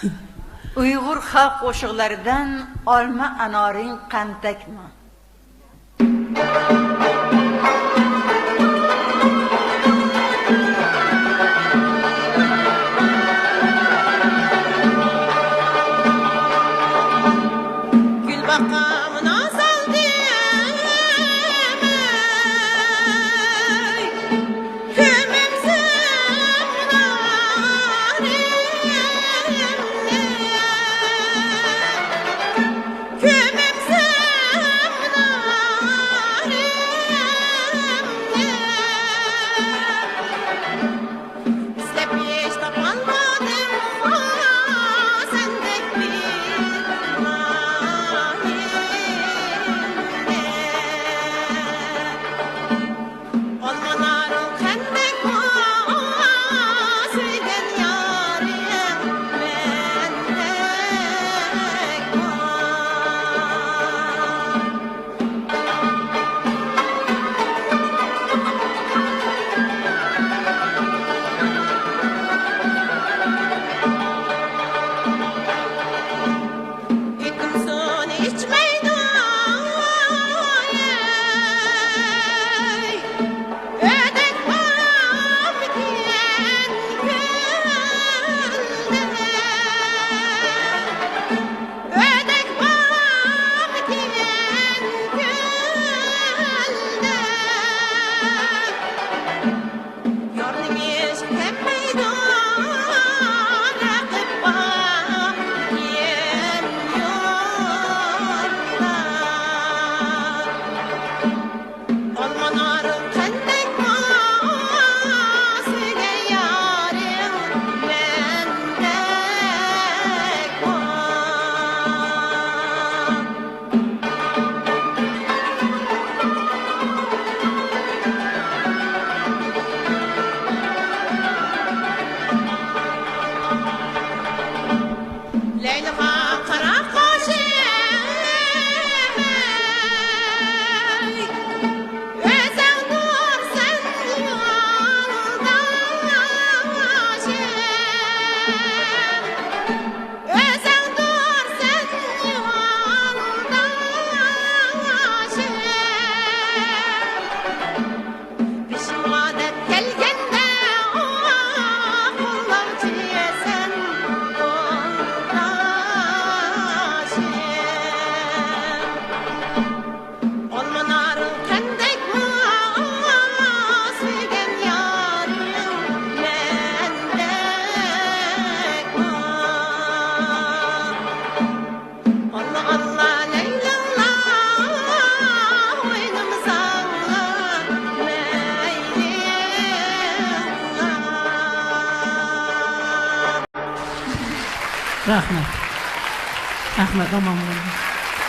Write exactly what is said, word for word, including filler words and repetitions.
ئۇيغۇر خەلق قوشۇقلىرىدىن ئالما ئانارىڭ قەنتەكمۇ؟ گۈل باغقا مۇنار سالدىم، كۆمۈمسىز مۇنارىمنى. كۆمۈمسىز مۇنارىمنى. ئىزدەپ ھېچ تاپالمىدىم، ئا، سەندەك بىر مۇلايىمنى. ئالما نارىڭ قەندەكمۇ، سۆيگەن يارىڭ مەندەكمۇ. ئېتىم سۇنى ئىچمەيدۇ، ئۆدەك بارمىكىن كۆلدە؟ ئۆدەك بارمىكىن كۆلدە؟ يارنىڭ ئىشى كەلمەيدۇ، رەقىب بار يەم يولدا. ئالما نارىڭ قەندەكمۇ، سۆيگەن يارىڭ مەندەكمۇ. لەيلىغا قارا قوشۇم، ئۆزۈڭدۇر سەن يولداشىم. ئۆزۈڭدۇر سەن يولداشىم. بېشىمغا دەرد كەلگەندە، ئوۋ، قوللاۋچى سەن يولداشىم. ئالما نارىڭ قەندەكمۇ، سۆيگەن يارىڭ مەندەكمۇ. ئاللا، ئاللا، لەيلىڭلا، ئوينىمىساڭلا، مەيلىڭلا. رەھمەت. رەھمەت، ئامان بولۇڭ.